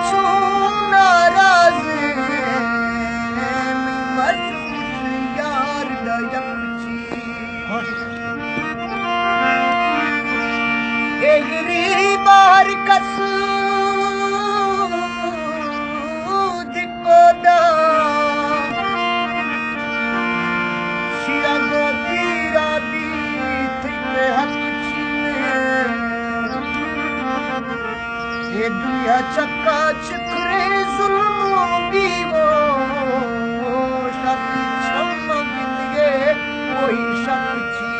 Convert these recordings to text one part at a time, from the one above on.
چون ناراض، مست خوش یار دا یک چی. اے غریب ہر کس دکو دا، شیا گو پیرا دی تئی پہ حق چینے. اے دنیا چکا چکرے ظلم و بیمو، شک چم گندگے کوئی شک چی.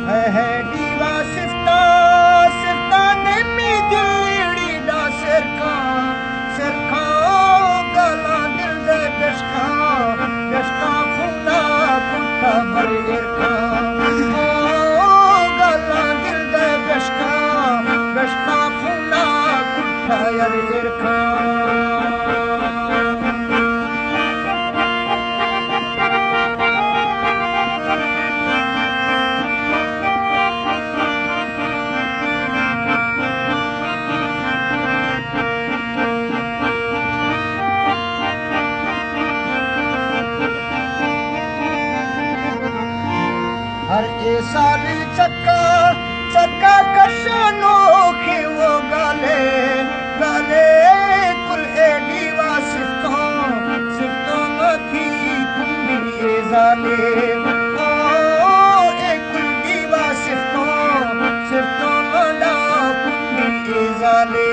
ہے ہے ڈیوا سفتا، سفتا نیمی دلڑی دا سرکاں، سرکاں گالاں دل دے بشکاں، بشکاں خونا کٹا بر ارکاں. او گالاں دل دے بشکاں، بشکاں خونا کٹا یر ارکاں. ہر اے سال چکا، چکا کشانو کہ وہ گالے، گالے کل اے ڈیوا سفتوں، سفتوں مکی کنڈی اے زالے. او اے کل ڈیوا سفتوں، سفتوں ملا کنڈی اے زالے.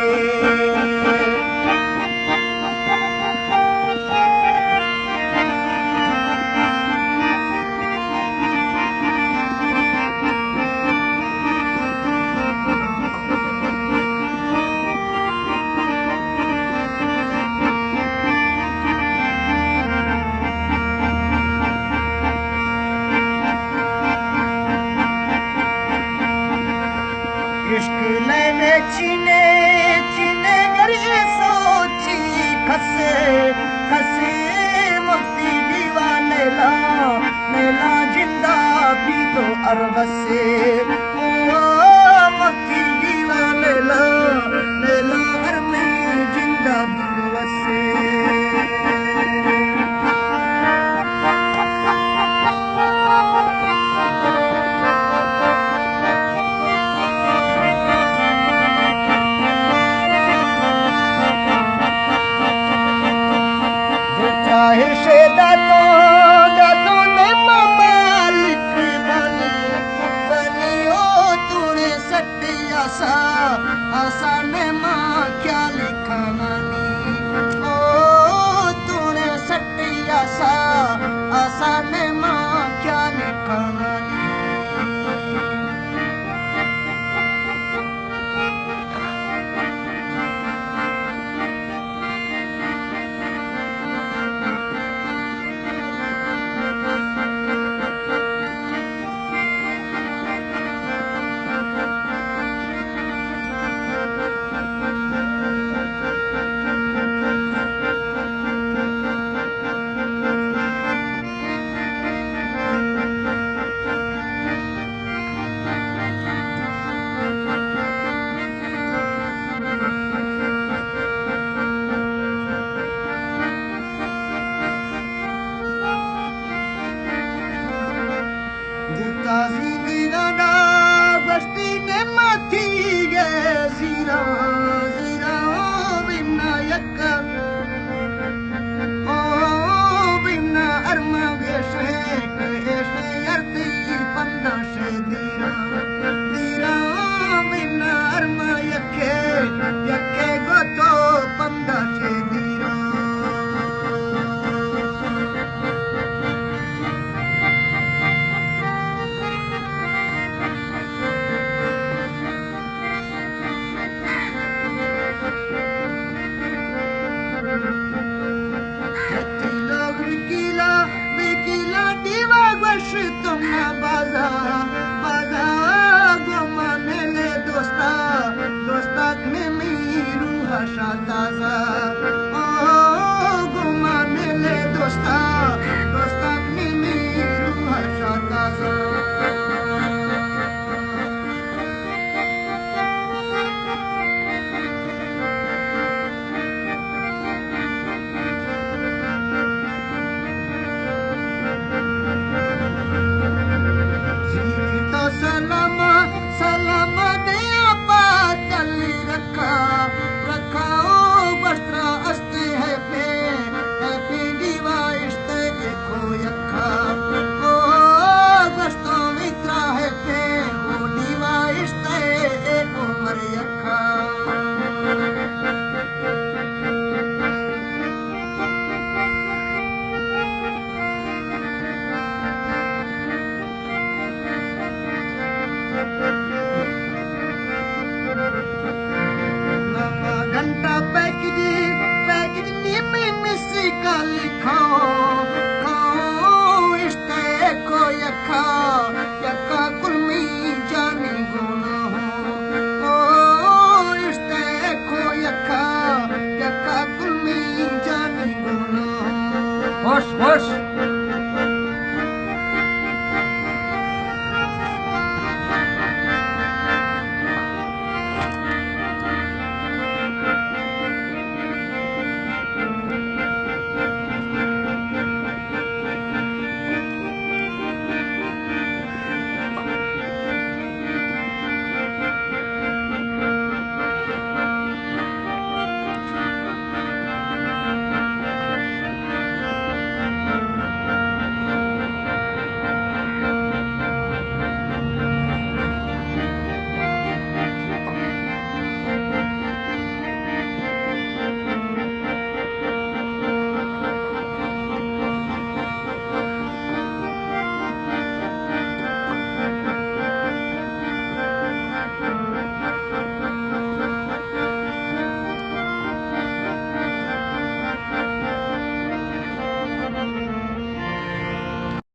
عشق لینے چینے، چینے گرے سوچی کسے، کسے مکتی دیوانے لا، میلا جندا بھی تو اربسے. او مکتی دیوانے لا، میلا ہر میں جندا بھی وسے. چاہے شے داتو، داتو نے مالک بنی، بنی او توڑے سٹی آسا، آسا نے ماں کیا لکھانا نی. او توڑے سٹی آسا، آسا نے ماں کیا لکھانا نی. دل تازی دینا دا گوشتی نے ماتی گئے زیرا، زیرا بنا یک، او بنا ارما گشے، گشے ارتی پندا شے دیرا.